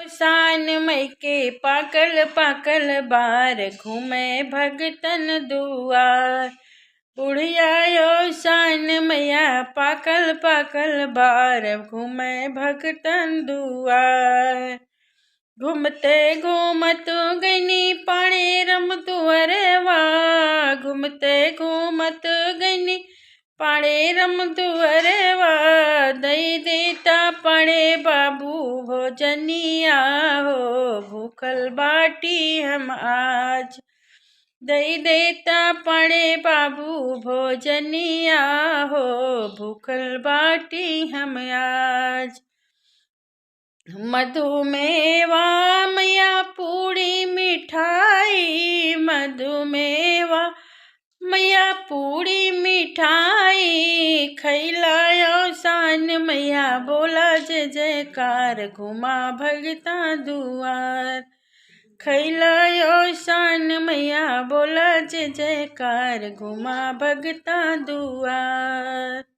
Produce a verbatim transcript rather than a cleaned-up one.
सान मई के पाकल पाकल बार, घूमे भगतन दुआर। बुढ़िया यो सान मैया पाकल पाकल बार, घूमे भगतन दुआर। घूमते घूमत गइनी पाड़े रम दुअरवा, घूमते घूमत गइनी पाड़े रम दुअरवा। दई देता पाड़े बाबू भोजनिया हो, भूखल बाटी हम आज। दई देता पाड़े बाबू भोजनिया हो, भूखल बाटी हम आज। मधुमेवा मैया पूड़ी मिठाई, मधुमेवा मैया पूड़ी मिठाई। खैला यो सान मैया बोला जय जयकार, घुमा भगता दुआर। खैला यो सान मैया बोला जय जयकार, घुमा भगता दुआर।